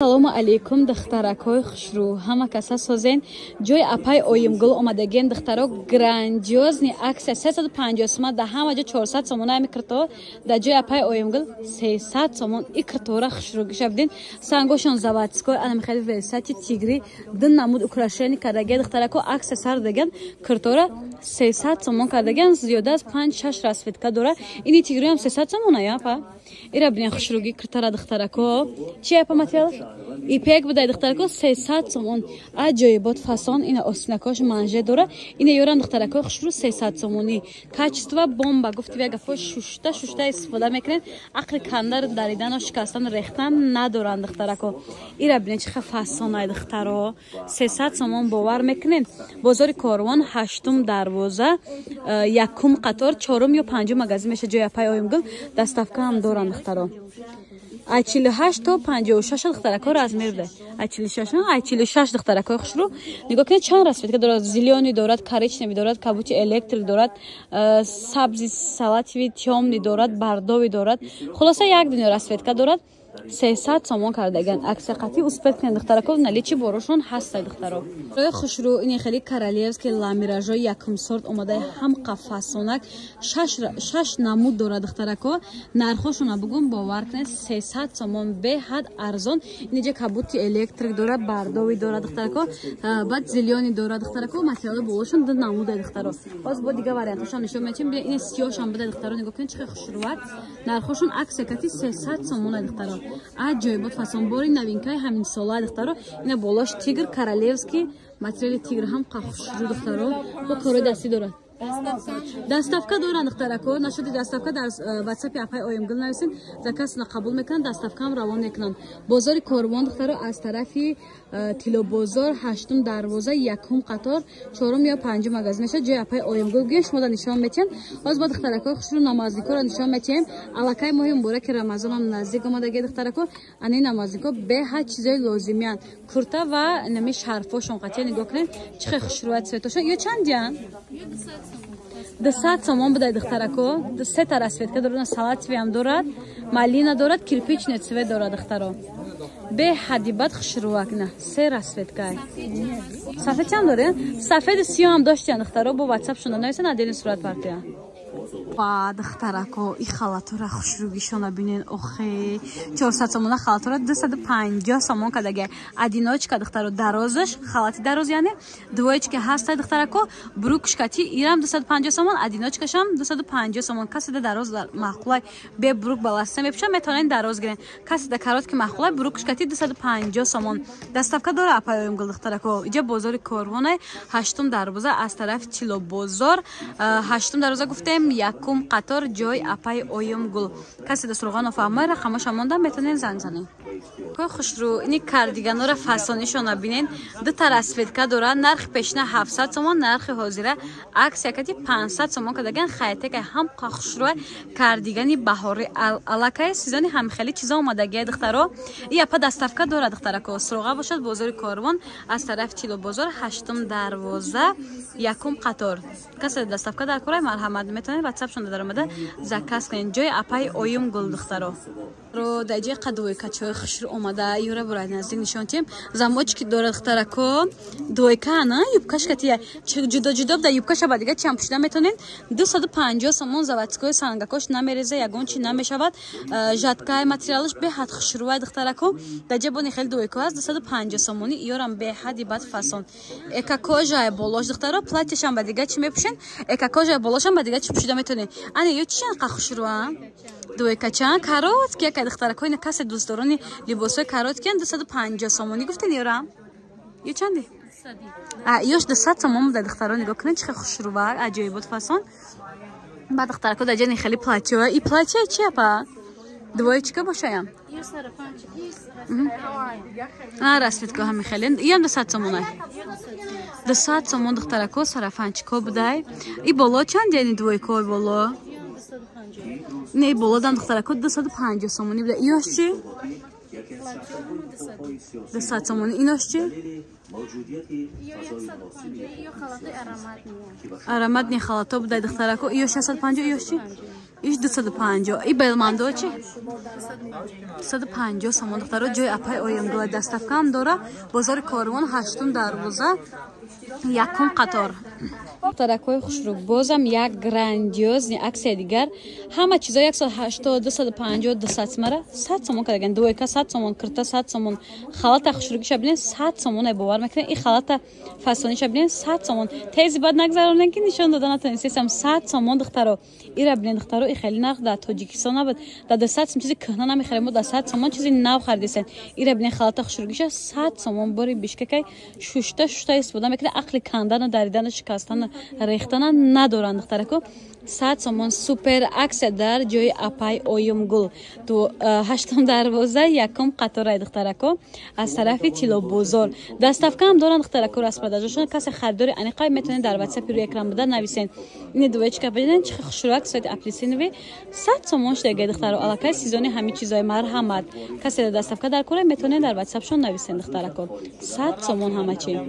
Салому алейкум, духтаракҳои хушрӯ, ҳама каса созен. Ҷои апай Оимгул омадагием, духтаро. Грандиозный акция: 350 сомон. Дар ҳама ҷо 400 сомон ами кирто, дар ҷои апай Оимгул 300 сомон. И киртора хушрӯгиша бидин, сангошон заводской, анами хеле Версачи, тигри, ду намуд украшение кардагия. Духтарако, акция сар даган, киртора 300 сомон кардагиан. Зиёда аз панҷ шаш расцветка дора. Ини тигриам 300 сомона, апа. Ира бинен, хушрӯги киртара, духтарако. Чи, апа, материал? Ипек будай, духтарако, 300 сомон. Аҷоибот фасон. Ина остинакош манже дора. Ина ёрам, духтарако хушрӯ, 300 сомонӣ. Качество бомба, гуфти як гафо, шушта шушта истифода мекунед, ақли кандар даридану шикастан, рехтан надоранд, духтарако. Ира бинед, чӣ ха фасонай, духтаро, 300 сомон, бовар мекунед? Бозори Корвон, ҳаштум дарвоза, якум қатор, чорум ё панҷум магазин меша ҷои апай Оимгул. Доставкаам доранд, духтаро. Ай 48 то 56, духтарако, размер буда. Ай 46, ай 46. Духтаракои хушрӯ, нигоҳ кунед, чанд расцветка дорад: зелёный дорад, коричневый дорад, кабути электрик дорад, сабзи салатовый тёмный дорад, бордовый дорад, хулоса, як дунё расцветка дорад. 300 сомон кардаган акция қатӣ. Успеть кунед, духтарако, наличии борошон ҳаста, духтаро хушрӯ. Ини хеле королевский ламиражо, якум сорт омадаи, ҳамқа фасонак, шаш намуд дорад, духтарако. Нархошона бугум, бовар кунед, 300 сомон, беҳад арзон. Иниҷа кабути электрик дорад, бордовый дорад, духтарако, баъд зелёный дорад, духтарако. Материали болошон ду намуда, духтаро. Боз бо дигар вариантошон нишон медиҳем. Ини сиёшам буда, духтаро, нигоҳ кунед, чӣ хел хушрӯвак. Нархошон акция кати 300 сомона, духтаро. Аҷоибот фасонбори, новинкаи ҳамин сола, духтаро. Ина болош тигр, королевский, материали тигр, ҳам хушрӯ, духтаро, бо корои дастӣ дорад. Доставка доранд, духтарако. Нашуди доставка, дар ватсапи апай Оимгул нависен, заказна қабул мекунанд, доставкаам равон мекунанд. Бозори Корвон, духтаро, аз тарафи Тилобозор, ҳаштум дарвоза, якум қатор, чорум ё панҷум магазин мешавад ҷои апай Оимгул. Гӯем, шумо нишон метиҳем. Ҳоз бо духтаракои хушрӯ намозникоро нишон метиҳем. Аллакай моҳи мубораки Рамазонам наздик омадаги, духтарако. Ани намознико беҳад чизои лозимиянд: курта ва нами шарфошон қатия. Нигоҳ кунед, чӣ хел хушрӯяд цветошон. Ё чандиян? 200 сомон будай, духтарако. Сета расцветка дорад: салатовыйам дорад, малина дорад, кирпичный цвет дорад, духтаро. Беҳади бад хушрӯвак на се расцветкай. Сафед чанд доре? Сафеди сиёҳам доштиян, духтаро. Бо ватсапшона нависан, отдельный сурат партия. Ба, духтарако, и халатора хушрӯгишона бинен. Охе, 400 сомона халатора 250 сомон кадаге. Одиночка, духтаро, дарозаш, халати дароз, яъне двоечка ҳаста, духтарако. Брюкшкати ирам 250 сомон, одиночкашам 250 сомон. Касе да дароз маъқулай, бе брюк баласта мепӯшад, метавонед дароз гирен. Касе да короткий маъқулай, брюкшкати 250 сомон. Доставка дора апай Оюмгул, духтарако. Иҷа бозори Корвонай, ҳаштум дарвоза, аз тарафи Тилобозор, ҳаштум дарвоза гуфтем, якум қатор, ҷои апай Оюмгул. Касе да суроға нофаҳмай, рақамоша монда, метавонед занг занед. Кои хушрӯ, ини кардиганора фасонишона бинен. Дута расцветка дорад. Нархи пешина 700 сомон, нархи ҳозира акция кати 500 сомон кардаган. Хайтека ҳам хушрӯ, кардигани баҳори, аллакай сезони ҳамхели чизо омадагия, духтаро. И апа доставка дорад, духтарако. Суроға бошад, бозори Корвон, аз тарафи Тилобозор, ҳаштум дарвоза, якум қатор. Касе доставка дар кора, марҳамат, метавонед ватсапшонда даромада заказ кунед. Ҷои апаи Оюмгул, духтаро. Дар ҷои қадвойкачои хушрӯ омада, юра бурад, наздик нишон тиҳем. Замочки дорад, духтарако. Двойка на юбкашкатия ҷудо ҷудо да юбкаша ба дига чиам пӯшида метавонед. 250 сомон. Заводской, сангакош намереза, ягон чи намешавад. Жаткаи материалаш беҳад хушрӯвай, духтарако. Дар ҷабони хеле двойка аст, 250 сомонӣ. Иёрам беҳади бад фасон. Экокожаи болош, духтаро, платьяшам ба дига чӣ мепӯшен, экокожаи болошам ба дига чӣ пӯшида метавонед. Ане ё чи қа хушрӯа, двойкача, короткий яка, духтарако. Ина касе дӯстдорони либосҳои короткиян, 250 сомонӣ гуфтен. Ёра ё чанде? Ёш 200 сомон буда, духтаро. Нигоҳ кунед, чӣ хел хушрӯва, аҷоибот фасон. Баъд, духтарако, дар ҷани хеле платьё. И платья чи, апа, двоечка бошаям? Расцветка ҳами хеле. Иям 200 сомона, 200 сомон, духтарако. Сарафанчико будай. И боло чанд, яъни двойкои боло? Не, болодан, духтарако, 250 сомонӣ буда. Иёш чи? 200 сомонӣ. Инош чи? Ароматный халато будай, духтарако. Иё 650, иёш чи? Иш 250. И белмандо чи? 250 сомон, духтаро. Ҷои апай Оюмгула доставкаам дора. Бозори Корвон, ҳаштум дарвоза, якум қатор. Духтаракҳои хушрӯ, бозам як грандиозный аксия дигар. Ҳама чизо 180, 250, 200 мара 100 сомон кардаган. Двойка 100 сомон, кирта 100 сомон, халата хушрӯгиша бинен, 100 сомон. Бовар мекунед, и халата фасониша бинен, 100 сомон. Тези баъд нагзаронен, ки нишон дода натонистесам. 100 сомон, духтаро, ира бинен. Духтаро, и хеле нарх дар Тоҷикистон набуд. Дар 200 сом чизи кӯҳна намехарем, мо дар 100 сомон чизи нав харидесем. Ира бинен, халата хушрӯгиша 100 сомон. Бори Бишкекай шушта шушта истифода мекунед, ақли кандану даридану шикастану рехтана надоранд, духтарако. 100 сомон, супер аксия дар ҷои апай Оюмгул, ҳаштум дарвоза, якум қатораи, духтарако, аз тарафи Тилобозор. Доставкаам доранд, духтарако, распродажашон. Касе харидори аниқай, метавонед дар ватсапи рӯи экран буда нависен. Ини двоечка бинен, чи хушрӯяк, соати апельсиновый, 100 сомон шудага, духтаро. Аллакай сезони ҳами чизои, марҳамат. Касе доставка дар кора, метавонед дар ватсапшон нависен, духтарако. 100 сомон ҳама чи.